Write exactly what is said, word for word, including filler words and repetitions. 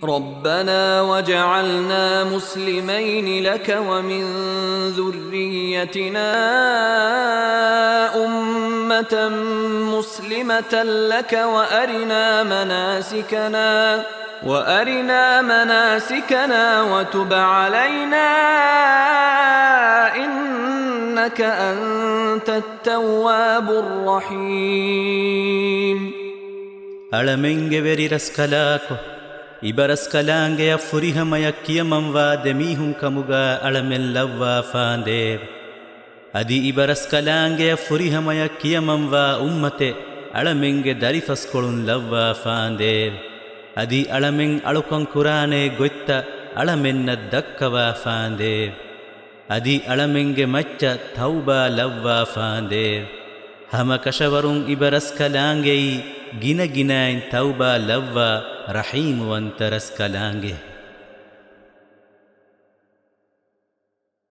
رَبَّنَا وَاجْعَلْنَا مُسْلِمَيْنِ لَكَ وَمِنْ ذُرِّيَّتِنَا أُمَّةً مُسْلِمَةً لَكَ وَأَرِنَا مَنَاسِكَنَا، وَأَرِنَا مَنَاسِكَنَا وَتُبْ عَلَيْنَا إِنَّكَ أَنْتَ التَّوَّابُ الرَّحِيمُ. އަޅަމެންގެ ވެރި ރަސްކަލާކޮ، އިބަރަސްކަލާނގެއަށް ފުރިހަމަޔަށް ކިޔަމަންވާ ދެމީހުން ކަމުގަ އަޅަމެން ލައްވާފާނދޭވެ. އަދި އިބަރަސްކަލާނގެއަށް ފުރިހަމަޔަށް ކިޔަމަންވާ އުއްމަތެއް އަޅަމެންގެ ދަރިފަސްކޮޅުން ލައްވާފާނދޭވެ. އަދި އަޅަމެން އަޅުކަން ކުރާނޭ ގޮތްތައް އަޅަމެންނަށް ދައްކަވާފާނދޭވެ. އަދި އަޅަމެންގެ މައްޗަށް ތައުބާ ލައްވާފާނދޭވެ. ހަމަކަށަވަރުން އިބަރަސްކަލާނގެއީ ގިނަގިނައިން ތައުބާ ލައްވާ ރަޙީމުވަންތަ ރަސްކަލާނގެ.